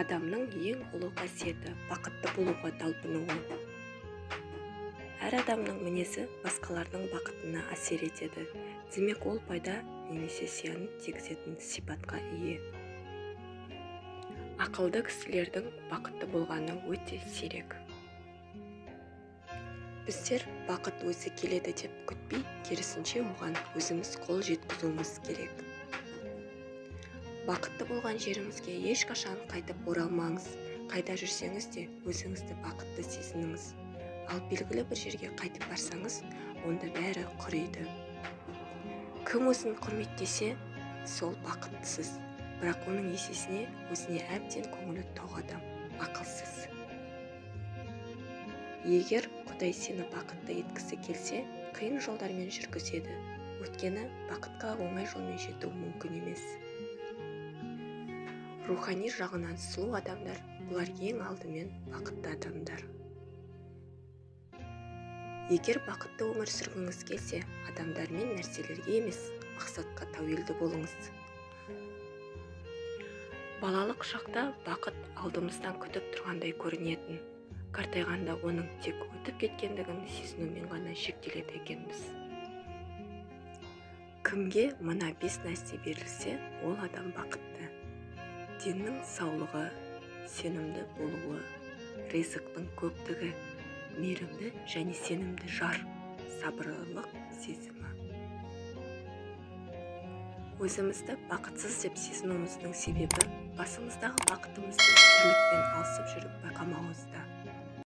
Адамның ең ұлы қасиеті бақытты болуға талпынуы. Әр адамның мінезі басқалардың бақытына әсер етеді. Демек, ол пайда немесе зиянын тигізетін сипатқа ие. Ақылды кісілердің бақытты болғаны өте сирек. Біздер бақыт өзі келеді деп күтпей, керісінше оған өзіміз қол жеткізуіміз керек. Бақытты болған жеріңізге ешқашан қайтып оралмаңыз. Қайда жүрсеңіз де өзіңізді бақытты сезініңіз. Ал белгілі бір жерге қайтып барсаңыз, онда бәрі құриды. Кім өзін құрметтесе, сол бақыттысыз. Бірақ оның есесіне өзіне әбден көңілі тоқ адам, ақылсыз. Егер Құдай сені бақытты еткісі келсе, қиын жолдармен жүргізеді. Өйткені бақытқа оңай жолмен жету мүмкін емес. Рухани жағынан сұлу адамдар, бұлар ең алдымен бақытты адамдар. Егер бақытты өмір сүргіңіз келсе, адамдар мен нәрселерге емес, мақсатқа тәуелді болыңыз. Балалық шақта бақыт алдымыздан күтіп тұрғандай көрінетін. Қартайғанда оның тек өтіп кеткендігін сезінумен ғана шектеледі екенбіз. Кімге мына 5 нәрсе берілсе, ол адам бақытты. Деннің саулығы, сенімді болуы, ризықтың көптігі, мейірімді және сенімді жар, сабырлылық сезімі. Өзімізді бақытсыз деп сезінуіміздің себебі басымыздағы бақытымызды тірлікпен алысып жүріп байқамауымызда.